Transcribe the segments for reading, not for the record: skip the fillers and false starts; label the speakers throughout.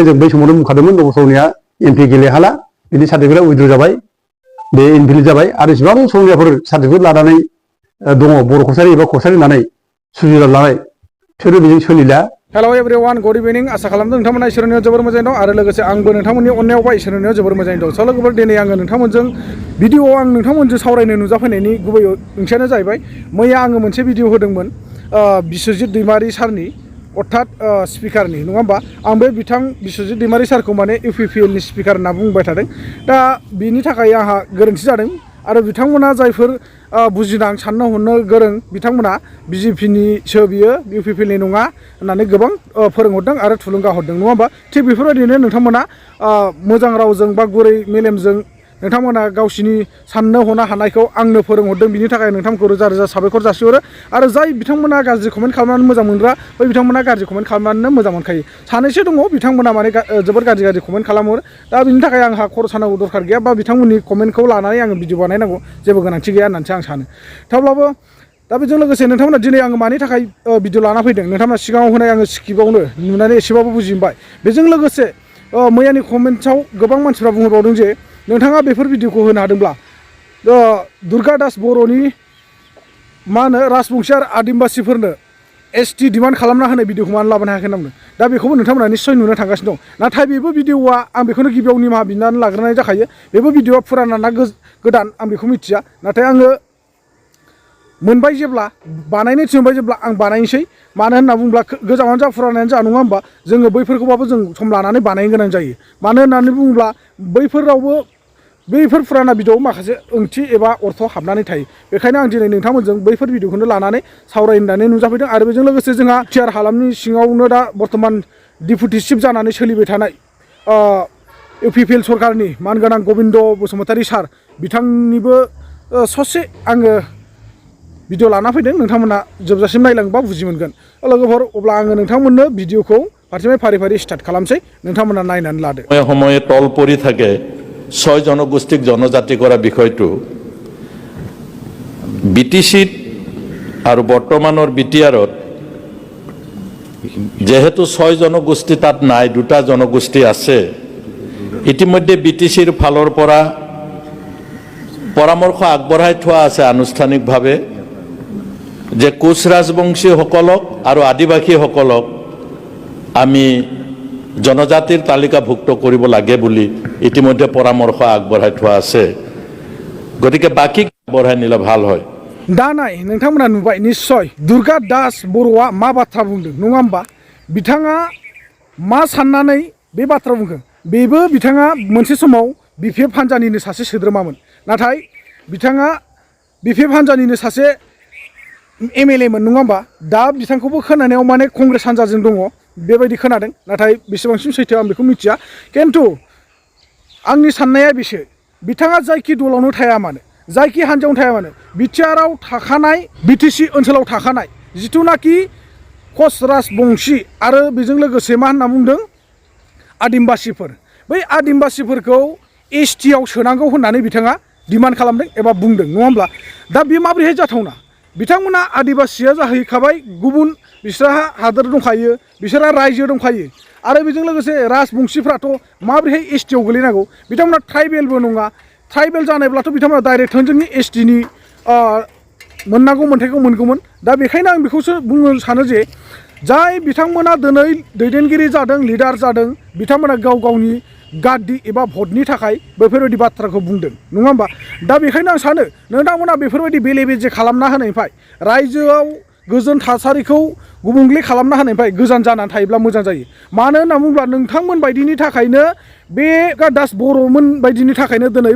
Speaker 1: जों बै समावनो बुंखादोंमोन नबसरनिया एमपि गेलेहाला बिनि सार्टिफिकेटआ उइद्र' जाबाय बे इनभेलिड जाबाय आरो जेसेबां सौरियाफोर सार्टिफिकेट लानानै दङ बर' कसारि एबा कसारि होननानै सुजुना लानाय बिसोरो बेजों सोलिला।
Speaker 2: हेल' एभरिवान गुड इभिनिं आसा खालामदों नोंथांमोना इसोरनियाव जोबोर मोजाङै दं आरो लोगोसे आंबो नोंथांमोननि अननायावबा इसोरनियाव जोबोर मोजाङै दं। स' लोगोफोर दिनै आङो नोंथांमोनजों भिडिअ'आव आं नोंथांमोनजों सावरायनो नुजाफैनायनि गुबै ओंथियानो जाहैबाय मैया आङो मोनसे भिडिअ' होदोंमोन बिस्वजित दैमारि सारनि अर्थात स्पिकारनि नङा होमबा आं बे बिथां बिस्वजित दैमारि सारखौ माने इउपिपिएलनि स्पिकार होनना बुंबाय थादों दा बिनि थाखाय आंहा गोरोन्थि जादों आरो बिथांमोना जायफोर बुजिनां साननो हनो गोरों बिथांमोना बिजेपिनिसो बियो इउपिपिएलनि नङा होननानै गोबां फोरोंहरदों आरो थुलुंगा हरदों नङा होमबा थिग बेफोरबायदिनो नोंथांमोना मोजां रावजों बा गुरै मेलेमजों नोंथांमोना गावसिनि साननो हनो हानायखौ आंनो फोरोंहरदों बिनि थाखाय नोंथांखौ रोजा रोजा साबायखर जासिहरो आरो जाय बिथांमोना गाज्रि कमेन्ट खालामनानै मोजां मोनग्रा बै बिथांमोना गाज्रि कमेन्ट खालामनानै मोजां मोनखायो सानैसो दङ बिथांमोना माने जोबोर गाज्रि कमेन्ट खालामहरो दा बिनि थाखाय आंहा खर' सानांगौ दरखार गैया बा बिथांमोननि कमेन्टखौ लानानै आङो भिडिअ बानायनांगौ जेबो गोनांथि गैया होननानैसो आं सानो थेवब्लाबो दा बेजों लोगोसे नोंथांमोना दिनै आङो मानि थाखाय भिडिअ लाना फैदों नोंथांमोना सिगाङाव होनाय आङो स्क्रिप्टआवनो नुनानै एसेबाबो बुजिबाय बेजों लोगोसे मैयानि कमेन्टआव गोबां मानसिफ्रा बुंहरबावदों जे नोंथाङा बेफोर भिडिअखौ होनो हादोंब्ला दुर्गा दास बर'नि मा होनो राजबंशी आरो आदिबासीफोरनो एसटि डिमान्ड खालामना होनाय भिडिअखौ मानो लाबोनो हायाखै होनना बुंदों दा बेखौबो नोंथांमोना निस्सय नुनो थांगासिनो दं नाथाय बेबो भिडिअआ आं बेखौनो गिबियाव निमाहा बिनानै लाग्रोनाय जाखायो बेबो भिडिअआ फुराना ना गोदान आं बेखौ मिथिया नाथाय आङो मोनबाय जेब्ला बानायनो थिनबाय जेब्ला आं बानायनोसै मानो होनना बुङोब्ला गोजामानो जा फुरानायानो जा नङा होमबा जोङो बैफोरखौबाबो जों सम लानानै बानायनो गोनां जायो मानो होननानै बुङोब्ला बैफोर फुराना भिडिअआव माखासे ओंथि एबा अर्थ हाबनानै थायो बेखायनो आं दिनै नोंथांमोनजों बैफोर भिडिअखौनो लानानै सावरायनानै नुजाफैदों आरो बेजों लोगोसे जोंहा बिटिआर हालामनि सिङावनो दा बर्थमान डिपुटि चिफ जानानै सोलिबाय थानाय इउपिपिएल सरकारनि मानगोनां गबिन्द बसुमतारी सार बिथांनिबो ससे आङो भिडिअ लाना फैदों नोंथांमोना जोबजासिम नायलांबा बुजि मोनगोन लोगोफोर अब्ला आङो नोंथांमोननो भिडिअखौ फारसेनिफ्राय फारि फारि स्टार्ट खालामसै नोंथांमोना नायनानै लादो
Speaker 3: সময়ে তল পৰি থাকে 6 জনগোষ্ঠীক জনজাতি কৰা বিষয়টো বিটিচিত আৰু বৰ্তমানৰ বিটিআৰত যেহেতু 6 জনগোষ্ঠী তাত নাই দুটা জনগোষ্ঠী আছে ইতিমধ্যে বিটিচিৰ ফালৰ পৰা পৰামৰ্শ আগবঢ়াই থোৱা আছে আনুষ্ঠানিকভাৱে যে কোচ ৰাজবংশীসকলক আৰু আদিবাসীসকলক আমি জনজাতিৰ তালিকাভুক্ত কৰিব লাগে বুলি ইতিমধ্যে পৰামৰ্শ আগবঢ়াই থোৱা আছে গতিকে বাকি আগবঢ়াই নিলে ভাল হয়
Speaker 2: दा नाय नोंथांमोना नुबाय निश्चय दुर्गा दास बर'आ मा बाथ्रा बुंदों नङा होमबा बिथाङा मा साननानै बे बाथ्रा बुंखो बेबो बिथाङा मोनसे समाव बिपिएफ हान्जानिनो सासे सोद्रोमामोन नाथाय बिथाङा बिपिएफ हान्जानिनो सासे एमएलए मोन नङा होमबा दा बिथांखौबो खोनानायाव माने कंग्रेस हान्जाजों दङ बेबायदि खोनादों नाथाय बेसेबांसिम सैथो आं बेखौ मिथिया खिन्थु आंनि साननाया बेसो बिथाङा जायखि दलावनो थाया मानो जायखि हान्जायावनो थाया मानो बिटिआरआव थाखानाय बिटिसि ओनसोलाव थाखानाय जिथुनाखि कच राजबंशी आरो बेजों लोगोसे मा होनना बुंदों आदिबासीफोर बै आदिबासीफोरखौ एसटिआव सोनांगौ होननानै बिथाङा डिमान्ड खालामदों एबा बुंदों नङा होमब्ला दा बे माबोरैहाय जाथावना बिथांमोना आदिबासीया जाहैखाबाय गुबुन बिसोरहा हादोर दंखायो बिसोरहा रायजो दंखायो आरो बेजों लोगोसे राजबंशीफ्राथ' माबोरैहाय एसटिआव गोलैनांगौ बिथांमोना ट्राइबेलबो नङा ट्राइबेल जानायब्लाथ' बिथांमोना डाइरेक्ट थोंजोंनि एसटिनि मोननांगौ मोन्थायखौ मोनगौमोन दा बेखायनो आं बेखौसो बुंनो सानो जे जाय बिथांमोना दिनै दैदेनगिरि जादों लिडार जादों बिथांमोना गाव गावनि गाद्दि एबा भटनि थाखाय बेफोरबायदि बाथ्राखौ बुंदों नङा होमबा दा बेखायनो आं सानो नोंथांमोना बेफोरबायदि बेले बेजे खालामना होनायनिफ्राय रायजोआव गोजोन थासारिखौ गुबुंले खालामना होनायनिफ्राय गोजान जानानै थायोब्ला मोजां जायो मानो होनना बुङोब्ला नोंथांमोन बायदिनि थाखायनो बे दास बर'मोन बायदिनि थाखायनो दिनै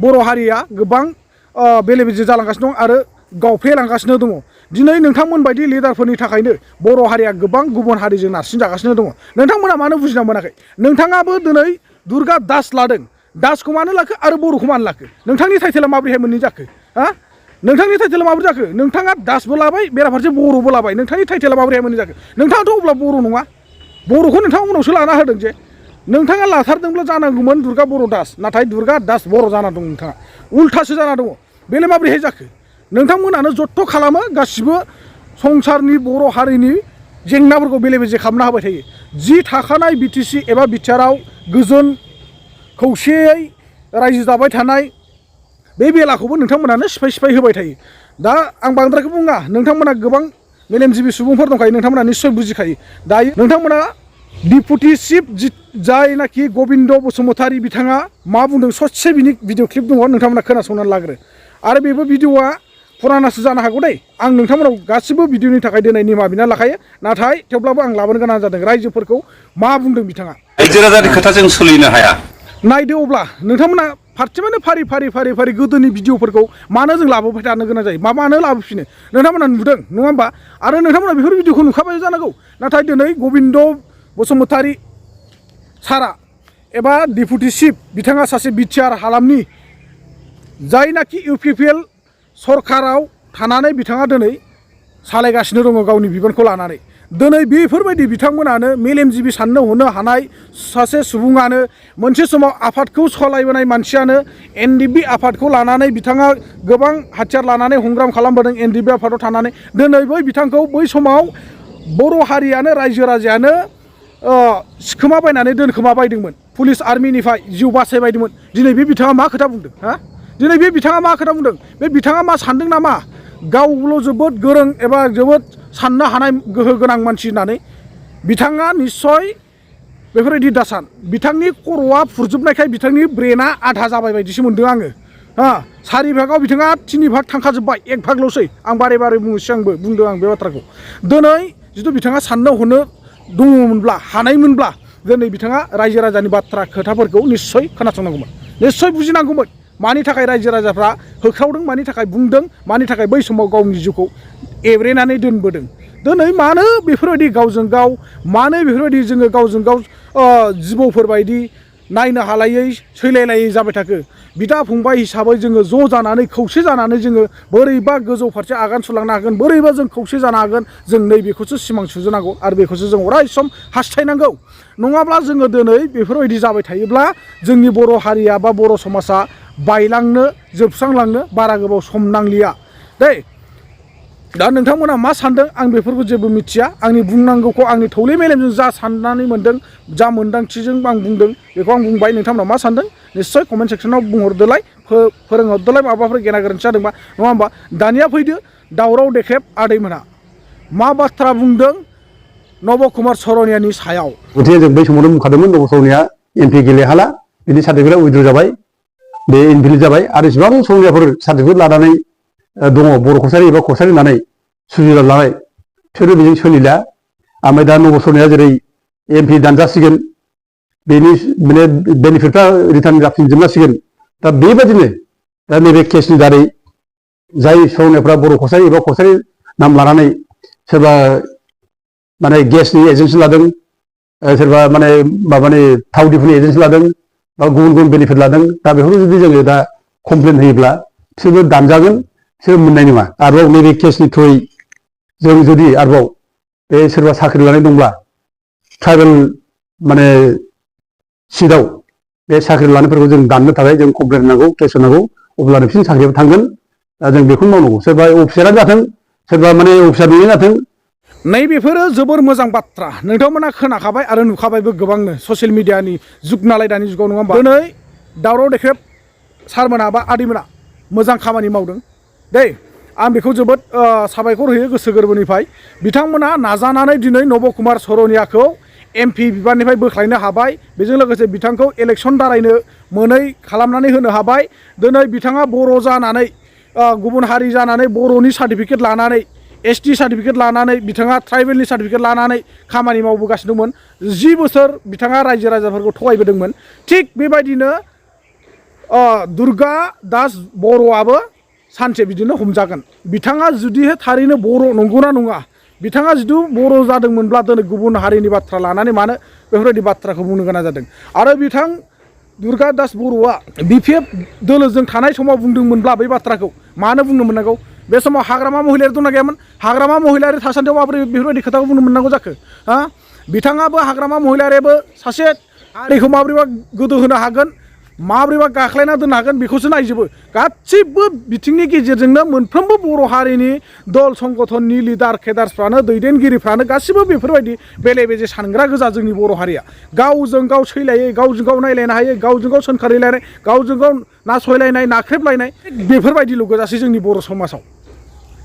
Speaker 2: बर' हारिया गोबां बेले बेजे जालांगासिनो दं आरो गावफ्लेलांगासिनो दङ दिनै नोंथांमोन बायदि लिडारफोरनि थाखायनो बर' हारिया गोबां गुबुन हारिजों नारसिनजागासिनो दङ नोंथांमोना मानो बुजिना मोनाखै नोंथाङाबो दिनै दुर्गा दास लादों दासखौ मानो लाखो आरो बर'खौ मानो लाखो नोंथांनि टाइटेला माबोरैहाय मोननै जाखो हा नोंथांनि टाइटेला माबोरै जाखो नोंथाङा दासबो लाबाय बेराफारसे बर'बो लाबाय नोंथांनि टाइटेला माबोरैहाय मोननै जाखो नोंथाङाथ' अब्ला बर' नङा बर'खौ नोंथाङा उनावसो लाना होदों जे नोंथाङा लाथारदोंब्ला जानांगौमोन दुर्गा बर' दास नाथाय दुर्गा दास बर' जाना दं नोंथाङा उल्थासो जाना दङ बेलाय माबोरैहाय जाखो नोंथांमोनानो जत्थ' खालामो गासिबो संसारनि बर' हारिनि जेंनाफोरखौ बेले बेजे खालामना होबाय थायो जि थाखानाय बिटिसि एबा बिटिआरआव गोजोन खौसेयै रायजो जाबाय थानाय बे बेलाखौबो नोंथांमोनानो सिफाय सिफाय होबाय थायो दा आं बांद्रायखौ बुङा नोंथांमोना गोबां मेलेमजिबि सुबुंफोर दंखायो नोंथांमोना निस्सय बुजिखायो दायो नोंथांमोना डिपुटि चिफ जायनाखि गबिन्द बसुमतारी बिथाङा मा बुंदों ससे बिनि भिडिअ क्लिप दङ नोंथांमोना खोनासंनानै लाग्रो आरो बेबो भिडिअआ फुरानासो जानो हागौ दै आं नोंथांमोनाव गासिबो भिडिअनि थाखाय दिनै निमा बिना लाखायो नाथाय थेवब्लाबो आं लाबोनो गोनां जादों रायजोफोरखौ मा बुंदों बिथाङा
Speaker 4: रायजो राजानि खोथा जों सोलिनो हाया
Speaker 2: नायदो अब्ला नोंथांमोना फारसेमानो फारि फारि फारि फारि गोदोनि भिडिअफोरखौ मानो जों लाबोबाय थानो गोनां जायो मानो लाबोफिनो नोंथांमोना नुदों नङा होमबा आरो नोंथांमोना बेफोर भिडिअखौ नुखाबाय जानांगौ नाथाय दिनै गबिन्द बसुमतारी सारा एबा डिपुटि चिफ बिथाङा सासे बिटिआर हालामनि जायनाखि इउपिपिएल सरकाराव थानानै बिथाङा दिनै सालायगासिनो दङ गावनि बिबानखौ लानानै दिनै बेफोरबायदि बिथांमोनानो मेलेमजिबि साननो हनो हानाय सासे सुबुङानो मोनसे समाव आफादखौ सालायबोनाय मानसियानो एनडिबि आफादखौ लानानै बिथाङा गोबां हाथियार लानानै संग्राम खालामबोदों एनडिबि आफादाव थानानै दिनै बै बिथांखौ बै समाव बर' हारियानो रायजो राजायानो सिखोमाबायनानै दोनखोमाबायदोंमोन पुलिस आर्मिनिफ्राय जिउ बासायबायदोंमोन दिनै बे बिथाङा मा खोथा बुंदों हा दिनै बे बिथाङा मा खोथा बुंदों बे बिथाङा मा सानदों नामा गावल' जोबोद गोरों एबा जोबोद साननो हानाय गोहो गोनां मानसि होननानै बिथाङा निस्सय बेफोरबायदि दासान बिथांनि खर'आ फुरजोबनायखाय बिथांनि ब्रेना आधा जाबाय बायदिसो मोनदों आङो हा 4 भागाव बिथाङा 3 भाग थांखाजोब्बाय 1 भागल'सै आं बारे बारे बुंनोसै आंबो बुंदों आं बे बाथ्राखौ दिनै जिथु बिथाङा साननो हनो दङमोनब्ला हानायमोनब्ला दिनै बिथाङा रायजो राजानि बाथ्रा खोथाफोरखौ निस्सय खोनासंनांगौमोन निस्सय बुजिनांगौमोन मानि थाखाय रायजो राजाफ्रा होख्रावदों मानि थाखाय बुंदों मानि थाखाय बै समाव गावनि जिउखौ एब्रेनानै दोनबोदों दिनै मानो बेफोरबायदि गावजों गाव मानो बेफोरबायदि जोङो गावजों गाव जिबौफोरबायदि नायनो हालायै सैलायलायै जाबाय थाखो बिदा फंबाय हिसाबै जोङो ज' जानानै खौसे जानानै जोङो बोरैबा गोजौ फारसे आगान सुरलांनो हागोन बोरैबा जों खौसे जानो हागोन जों नैबेखौसो सिमां सुजुनांगौ आरो बेखौसो जों अराय सम हास्थायनांगौ नङाब्ला जोङो दिनै बेफोरबायदि जाबाय थायोब्ला जोंनि बर' हारिया बा बर' समाजा बायलांनो जोबस्रांलांनो बारा गोबाव सम नांलिया दै दा नोंथांमोना मा सानदों आं बेफोरखौ जेबो मिथिया आंनि बुंनांगौखौ आंनि थौले मेलेमजों जा साननानै मोनदों जा मोन्दांथिजों आं बुंदों बेखौ आं बुंबाय नोंथांमोना मा सानदों निस्सय कमेन्ट सेक्सनाव बुंहरदोलाय फोरोंहरदोलाय माबाफोर गेना गोरोन्थि जादोंबा नङा होमबा दानिया फैदो दावराव देख्रेब आदैमोनहा मा बाथ्रा बुंदों नब कुमार सरनियानि सायाव
Speaker 1: गथिखे जों बै समावनो बुंखादोंमोन नब सरनिया एमपि गेलेहाला बिनि सार्टिफिकेटआ उइद्र' जाबाय बे इनभेलिड जाबाय आरो इसेबां सरनियाफोर सार्टिफिकेट लानानै दङ बर' कसारि एबा कसारि होननानै सुजुना लानाय बिसोरो बेजों सोलिला ओमफ्राय दा नब सरनिया जेरै एमपि दानजासिगोन बेनि माने बेनिफिटफ्रा रिटार्न जाफिनजोबनांसिगोन दा बेबायदिनो दा नैबे केसनि दारै जाय सरनियाफ्रा बर' कसारि एबा कसारि नाम लानानै सोरबा माने गेसनि एजेन्सि लादों सोरबा माने माबानि थाव दिफुनि एजेन्सि लादों बा गुबुन गुबुन बेनिफिट लादों दा बेफोरखौ जुदि जोङो दा कमप्लेन होयोब्ला बिसोरबो दानजागोन बिसोर मोननाय नङा आरोबाव नैबे केसनि थ्रुयै जों जुदि आरोबाव बे सोरबा साख्रि लानाय दंब्ला ट्राइबेल माने सिटआव बे साख्रि लानायफोरखौ जों दाननो थाखाय जों कमप्लेन होनांगौ केस होनांगौ अब्लानो बिसोरनि साख्रियाबो थांगोन दा जों बेखौनो मावनांगौ सोरबा अफिसारानो जाथों सोरबा माने अफिसार नङै जाथों
Speaker 2: नैबेफोरो जोबोर मोजां बाथ्रा नोंथांमोना खोनाखाबाय आरो नुखाबायबो गोबांनो ससियेल मिडियानि जुग नालाय दानि जुगाव नङा होमबा दिनै दावराव देख्रेब सारमोना बा आदैमोना मोजां खामानि मावदों दै आं बेखौ जोबोद साबायखर होयो गोसो गोरबोनिफ्राय बिथांमोना नाजानानै दिनै नब कुमार सरनियाखौ एमपि बिबाननिफ्राय बोख्लायनो हाबाय बेजों लोगोसे बिथांखौ इलेक्सन दारायनो मोनै खालामनानै होनो हाबाय दिनै बिथाङा बर' जानानै गुबुन हारि जानानै बर'नि सार्टिफिकेट लानानै एसटि सार्टिफिकेट लानानै बिथाङा ट्राइबेलनि सार्टिफिकेट लानानै खामानि मावबोगासिनो दंमोन 10 बोसोर बिथाङा रायजो राजाफोरखौ थगायबोदोंमोन थिग बेबायदिनो दुर्गा दास बर'आबो सानसे बिदिनो हमजागोन बिथाङा जुदिहाय थारैनो बर' नंगौना नङा बिथाङा जुदि बर' जादोंमोनब्ला दिनै गुबुन हारिनि बाथ्रा लानानै मानो बेफोरबायदि बाथ्राखौ बुंनो गोनां जादों आरो बिथां दुर्गा दास बर'आ बिपिएफ दोलोजों थानाय समाव बुंदोंमोनब्ला बै बाथ्राखौ मानो बुंनो मोननांगौ बे समाव हाग्रामा महिलारि दंना गैयामोन हाग्रामा महिलारि थासान्दियाव माबोरै बेफोरबायदि खोथाखौ बुंनो मोननांगौ जाखो बिथाङाबो हाग्रामा महिलारियाबो सासे हारिखौ माबोरैबा गोदो होनो हागोन माब्रैबा गाख्लायना दोननो हागोन बेखौसो नायजोबो गासैबो बिथिंनि गेजेरजोंनो मोनफ्रोमबो बर' हारिनि दल संगठननि लिडार केडार्सफ्रानो दैदेनगिरिफ्रानो गासिबो बेफोरबायदि बेले बेजे सानग्रा गोजा जोंनि बर' हारिया गावजों गाव सैलायै गावजों गाव नायलायनो हायो गावजों गाव सोंखारिलायनाय गावजों गाव नासयलायनाय नाख्रेबलायनाय बेफोरबायदिल' गोजासै जोंनि बर' समाजाव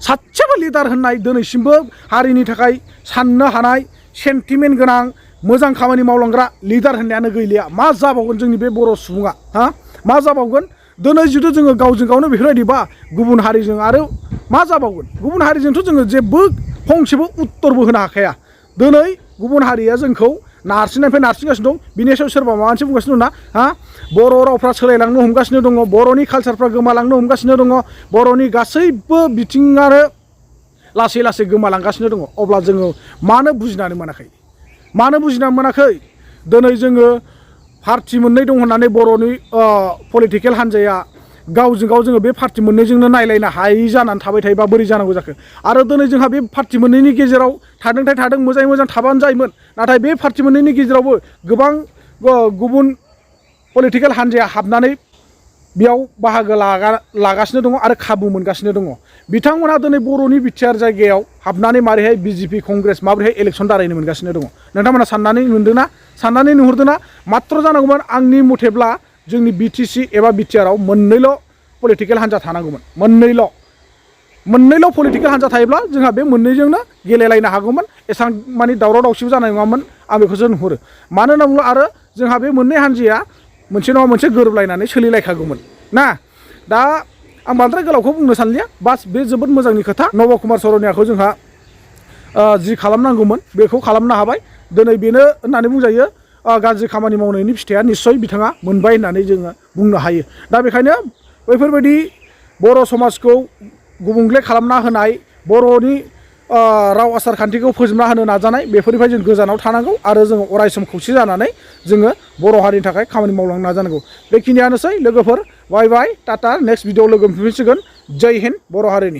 Speaker 2: सासेबो लिडार होननाय दिनैसिमबो हारिनि थाखाय साननो हानाय सेन्टिमेन्ट गोनां मोजां खामानि मावलांग्रा लिडार होननायानो गैलिया मा जाबावगोन जोंनि बे बर' सुबुङा हा मा जाबावगोन दिनै जुदि जोङो गावजों गावनो बेफोरबायदिबा गुबुन हारिजों आरो मा जाबावगोन गुबुन हारिजोंथ' जोङो जेबो फंसेबो उत्तरबो होनो हाखाया दिनै गुबुन हारिया जोंखौ नारसिननायनिफ्राय नारसिनगासिनो दं बिनि सायाव सोरबा माबा मोनसे बुंगासिनो दं ना हा बर' रावफ्रा सोलायलांनो हमगासिनो दङ बर'नि कालसारफ्रा गोमालांनो हमगासिनो दङ बर'नि गासैबो बिथिङानो लासै लासै गोमालांगासिनो दङ अब्ला जोङो मानो बुजिनानै मोनाखै मानो बुजिनानै मोनाखै दिनै जोङो पार्टि मोननै दं होननानै बर'नि पलिटिकेल हान्जाया गावजों गाव जोङो बे पार्टि मोननैजोंनो नायलायनो हायि जानानै थाबाय थायोबा बोरै जानांगौ जाखो आरो दिनै जोंहा बे पार्टि मोननैनि गेजेराव थादोंथाय थादों मोजाङै मोजां थाबानो जायोमोन नाथाय बे पार्टि मोननैनि गेजेरावबो गोबां गुबुन पलिटिकेल हान्जाया हाबनानै बेयाव बाहागो लागासिनो दङ आरो खाबु मोनगासिनो दङ बिथांमोनहा दिनै बर'नि बिटिआर जायगायाव हाबनानै मारैहाय बिजेपि कंग्रेस माबोरैहाय इलेक्सन दारायनो मोनगासिनो दङ नोंथांमोना साननानै मोनदोंना साननानै नुहुरदोंना मात्र जानांगौमोन आंनि मथेब्ला जोंनि बिटिसि एबा बिटिआराव मोननैल' पलिटिकेल हान्जा थानांगौमोन मोननैल' पलिटिकेल हान्जा थायोब्ला जोंहा बे मोननैजोंनो गेलेलायनो हागौमोन एसेबां मानि दावराव दावसिबो जानाय नङामोन आं बेखौसो नुहुरो मानो होनना बुङोब्ला आरो जोंहा बे मोननै हान्जाया मोनसे नङा मोनसे गोरोबलायनानै सोलिलायखागौमोन ना दा आं बांद्राय गोलावखौ बुंनो सानलिया बास बे जोबोद मोजांनि खोथा नब कुमार सरनियाखौ जोंहा जि खालामनांगौमोन बेखौ खालामनो हाबाय दिनै बेनो होननानै बुंजायो गाज्रि खामानि मावनायनि फिथाइया निस्सय बिथाङा मोनबाय होननानै जोङो बुंनो हायो दा बेखायनो बैफोरबायदि बर' समाजखौ गुबुंले खालामना होनाय बर'नि राव आसार खान्थिखौ फोजोबना होनो नाजानाय बेफोरनिफ्राय जों गोजानाव थानांगौ आरो जोङो अरायसम खौसे जानानै जोङो बर' हारिनि थाखाय खामानि मावलांनो नाजानांगौ बेखिनियानोसै लोगोफोर बाय बाय टाटा नेक्स्ट भिडिअ लोगो मोनफिनसिगोन जय हिन्द बर' हारिनि